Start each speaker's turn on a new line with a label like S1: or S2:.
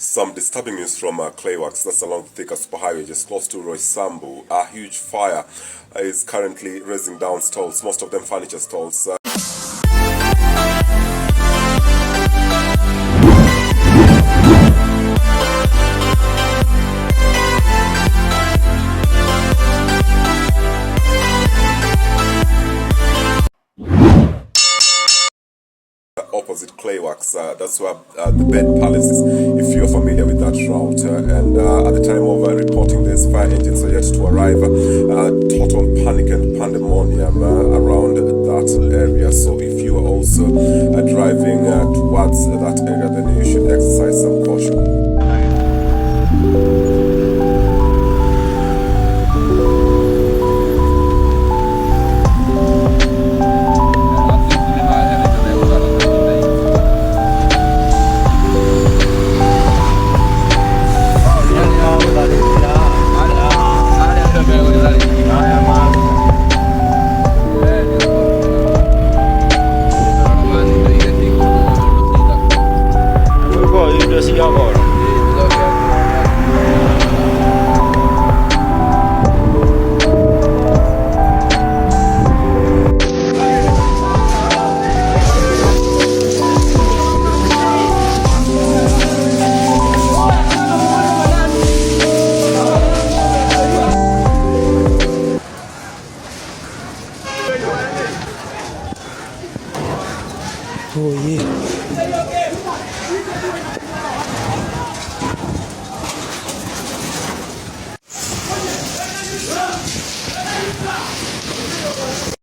S1: Some disturbing news from Clayworks, that's along the Thika Superhighway, just close to Roysambu. A huge fire is currently razing down stalls, most of them furniture stalls. Opposite Clayworks, that's where the Bed Palace is, if you're familiar with that route. And at the time of reporting this, fire engines are yet to arrive. Total panic and pandemonium around that area. So if you are also driving towards that area, then you should exercise some caution.
S2: Oh yeah.